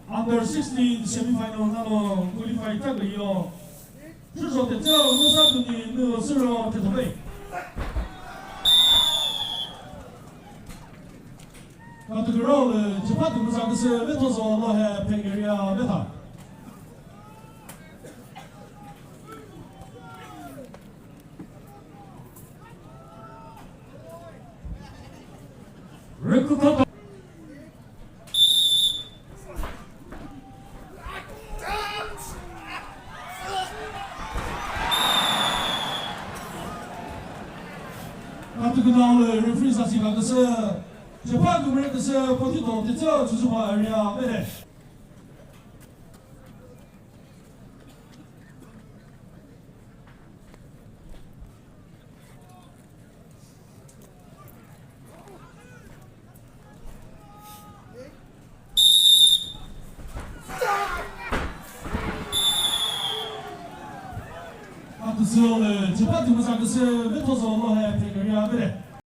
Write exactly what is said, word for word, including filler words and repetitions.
Under sixteen semifinal nano qualify ta küyo. Shüzho tetseo Musa Tuni nü sürü tetobe. Category lü chipha tümüza küsü Vethozo Lohe Phek area Vetha. Recruit Kha tüküna ulü referee sasü kha küsü, chepha kümüre küsü, Potito Tetseo Chozuba area, Mede. Kha küsü ulü, chepha tümüza küsü, Vethozo Lohe Phek area, Mede.